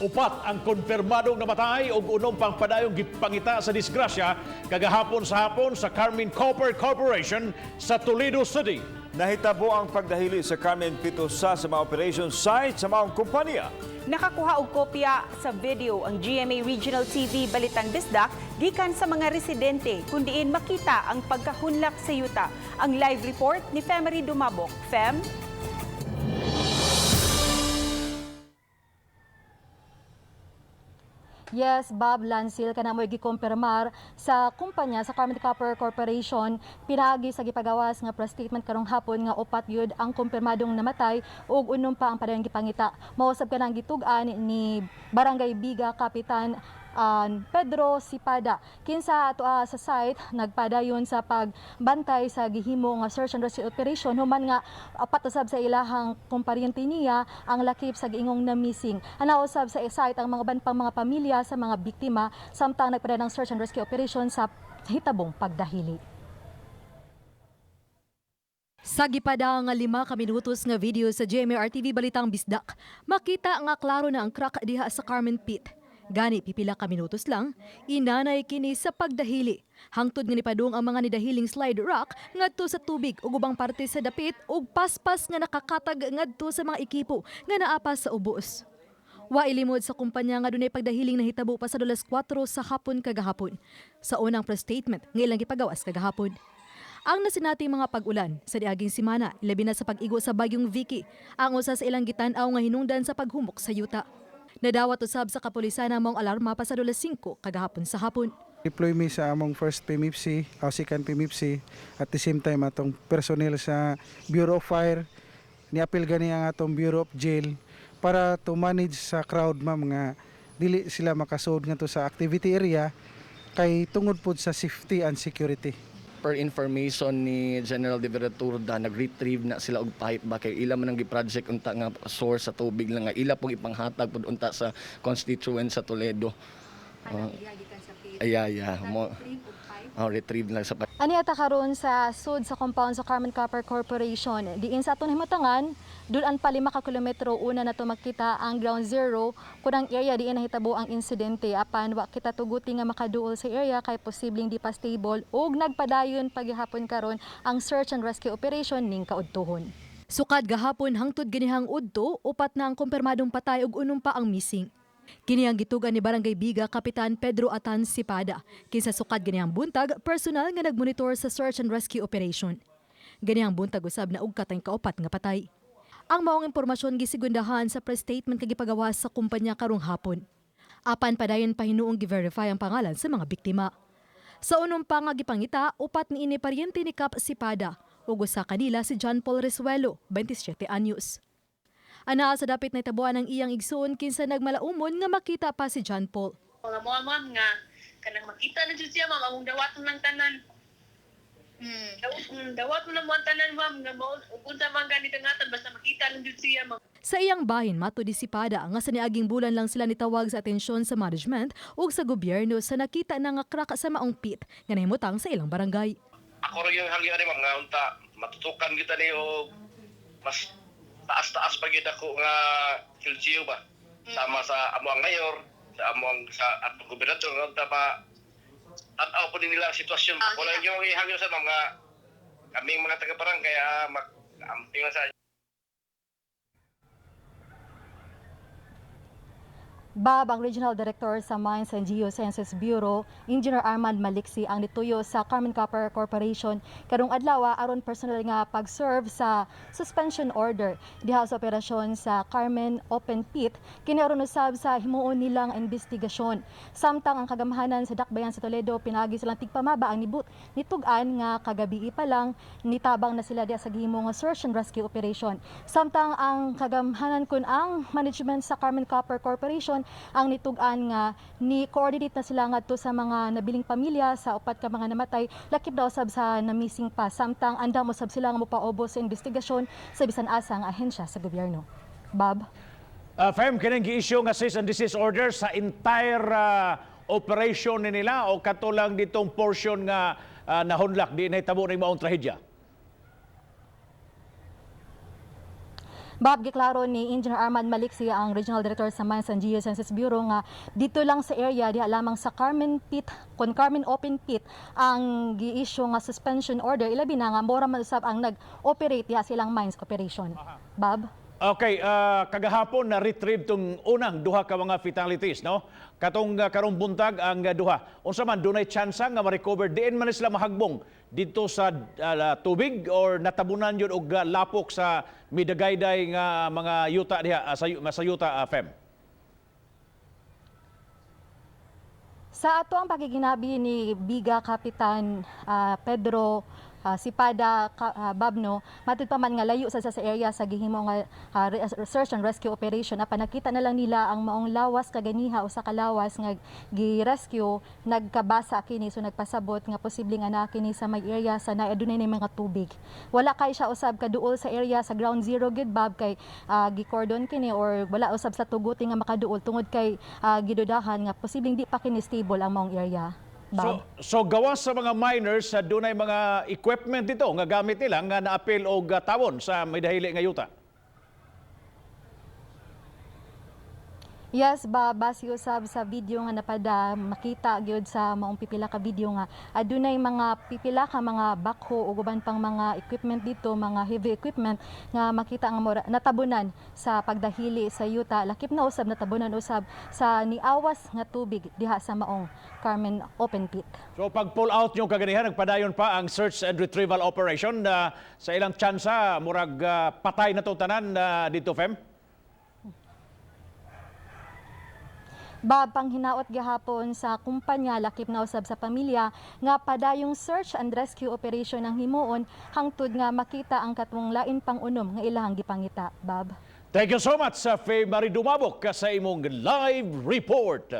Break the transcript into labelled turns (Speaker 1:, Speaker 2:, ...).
Speaker 1: Upat ang konfirmadong namatay ug unom pang padayong gipangita sa disgrasya kagahapon sa hapon sa Carmen Copper Corporation sa Toledo City.
Speaker 2: Nahitabo ang pagdahili sa Carmen Pitosa sa mga operation site sa maong kumpanya.
Speaker 3: Nakakuha og kopya sa video ang GMA Regional TV Balitang Bisdak gikan sa mga residente kung diin makita ang pagkahunlak sa yuta. Ang live report ni Femery Dumabok. Fem?
Speaker 4: Yes, Bob Lansil, kana mo gikumpirmar sa kumpanya sa Carmen Copper Corporation pinaagi sa gipagawas nga press statement karong hapon nga upat gyud ang kumpirmadong namatay ug unom pa ang padayong gipangita. Mausab kanang gitug-an ni Barangay Biga Kapitan Pedro Sipada. Kinsa ato sa site nagpadayon sa pagbantay sa gihimo nga search and rescue operation human nga apat usab sa ilahang kumparyente niya ang lakip sa giingong na missing. Ana usab sa site ang mga uban pang mga pamilya sa mga biktima samtang nagpadayon ng search and rescue operation sa hitabong pagdahili.
Speaker 5: Sa gipada nga 5 ka minutos nga video sa GMA-RTV Balitang Bisdak, makita nga klaro na ang crack diha sa Carmen Pit. Gani pipila ka minutos lang, inanay kini sa pagdahili. Hangtod nga nipadung ang mga nidahiling slide rock ngadto sa tubig ug ubang parte sa dapit ug paspas nga nakakatag ngadto sa mga ekipo nga naa pa sa ubos. Wa ilimod sa kumpanya nga dunay pagdahiling nahitabo pa sa 4 sa hapon kagahapon. Sa unang press statement nga ilang gipagawas kagahapon. Ang nasinating mga pag-ulan sa diaging simana, labi na sa pag-igo sa bagyong Vicky, ang usa sa ilang gitan-aw nga hinungdan sa paghumok sa yuta. Nadawat usab sa kapulisan ang maong alarma pa sa 5 kagahapon sa hapon.
Speaker 6: Deploy mi sa among first PMFC, o second PMFC, at the same time atong personnel sa Bureau of Fire, niapil gani ang atong Bureau of Jail para to manage sa crowd, ma'am, nga dili sila makasud ngadto sa activity area kay tungod pod sa safety and security.
Speaker 7: Per information ni General De Vera nag-retrieve na sila og pipe ba kay ila man ang gi-project unta nga source sa tubig lang nga ila pong ipanghatag pud unta sa constituent sa Toledo. Ay, mo. Oh, retrieve lang sa pipe.
Speaker 4: Ani ata karon sa sud sa compound sa Carmen Copper Corporation. Diin sa atong himatangan, dulan pa 5 ka kilometro una na to makita ang ground zero kunang area diin nahitabo ang insidente, apan wa kita tuguti nga makaduol sa area kay posibleng di pa stable ug nagpadayon paghihapon karon ang search and rescue operation ning kaudtuhon.
Speaker 5: Sukad gahapon hangtod ganihang udto, upat na ang kumpirmadong patay ug unom pa ang missing. Kini ang gitugan ni Barangay Biga Kapitan Pedro Atan Sipada, kinsa sukad ganihang buntag personal nga nagmonitor sa search and rescue operation. Ganihang buntag usab na ugkat ang kaupat nga patay. Ang maong impormasyon gisigundahan sa press statement kag gipagawas sa kumpanya karong hapon. Apan padayon pa hinuong gi-verify ang pangalan sa mga biktima. Sa unom pa nga gipangita, upat ni ini paryente ni Kap Sipada ug usa kanila si John Paul Resuelo, 27 anyos. Anaa sa dapit na tabuan ang iyang igsoon kinsa nagmalaumon nga makita pa si John Paul.
Speaker 8: Mga mo, ma'am, nga kanang makita na jud siya, ma'am, among dawaton lang tanan. Dawaton lang mo ang tanan, ma'am, nga mao ug unsa man gani dangatan basta makita lang jud siya, ma'am.
Speaker 5: Sa iyang bahin, mato di Sipada nga sa niaging bulan lang sila nitawag sa atensyon sa management ug sa gobyerno sa nakita na nga crack sa maong pit nga nahimutang sa ilang barangay.
Speaker 9: Ako rin yung hangyo ani, ma'am, nga unta matutukan kita ni og mas taas-taas pa gyud ako nga LGU ba sama sa amo ang mayor, sa amo ang sa atong gobernador nga unta pa tan-aw po din nila ang sitwasyon. Wala yung ihangyo sa mga kaming mga taga-barangay mag amping lang sa
Speaker 4: Bob, ang Regional Director sa Mines and Geosciences Bureau, Engineer Armand Maliksi, ang nituyo sa Carmen Copper Corporation karong adlaw aron personal nga pag-serve sa suspension order diha sa operasyon sa Carmen Open Pit, kini aron usab sa himuon nilang investigasyon. Samtang ang kagamhanan sa Dakbayan sa Toledo pinagi silang tigpamaba ang nibut nitug-an nga kagabi pa lang nitabang na sila diha sa gihimo nga search and rescue operation. Samtang ang kagamhanan kun ang management sa Carmen Copper Corporation ang nitug-an nga ni coordinate na sila ngadto sa mga nabiling pamilya sa upat ka mga namatay, lakip daw sab sa na-missing pa, samtang andam usab sila nga mopaubos sa investigasyon sa bisan asa nga ahensya sa gobyerno. Bob?
Speaker 1: Fem, kining gi-issue nga cease and desist order sa entire operation ni nila o kato lang ditong portion nga nahunlak di nahitabo ning maong trahedya?
Speaker 4: Bob, giklaro ni Engineer Armand Maliksi, ang Regional Director sa Mines and Geosciences Bureau, nga dito lang sa area diha lamang sa Carmen Pit kon Carmen Open Pit ang gi-issue nga suspension order, ilabi na nga mora man usab ang nag-operate diha silang mines operation. Bob?
Speaker 1: Okay, kagahapon na retrieve tong unang duha ka mga fatalities, no? Katong karong buntag ang duha. Unsa man, dunay tsansa nga ma-recover diin man sila mahagbong didto sa tubig or natabunan yun og lapok sa midagayday nga mga yuta diha sa yuta, Fem?
Speaker 4: Sa ato ang pakiginabi ni Biga Kapitan Pedro Sipada Babno, matud pa man nga layo sa area sa gihimo nga search and rescue operation, apan nakita na lang nila ang maong lawas kaganiha o sa kalawas nga gi-rescue, nagkabasa kini, so nagpasabot nga posible nga naa kini sa may area sa naa adunay ni mga tubig. Wala kay siya usab kaduol sa area sa ground zero gid, Bob, kay gi-cordon kini or wala usab sa tuguti nga makaduol tungod kay gidudahan nga posibleng di pa kini stable ang maong area.
Speaker 1: So,
Speaker 4: Bob.
Speaker 1: So gawas sa mga miners sa dunay mga equipment dito nga gamit nila nga naapil og tawon sa may dahili nga yuta.
Speaker 4: Yes, ba base usab sa video nga napada makita gyud sa maong pipila ka video nga adunay mga pipila ka mga backhoe ug uban pang mga equipment dito, mga heavy equipment nga makita nga mura, natabunan sa pagdahili sa yuta. Lakip na usab natabunan usab sa niawas nga tubig diha sa maong Carmen Open Pit.
Speaker 1: So pag pull out nyo kaganihan, nagpadayon pa ang search and retrieval operation na sa ilang tsansa murag patay na to tanan dito, Fem.
Speaker 4: Ba panghinaot gihapon sa kumpanya lakip na usab sa pamilya nga padayong search and rescue operation ang himuon hangtod nga makita ang katwong lain pang unom nga ilahang gipangita, Bob.
Speaker 1: Thank you so much sa Faye Marie Dumabok sa imong live report.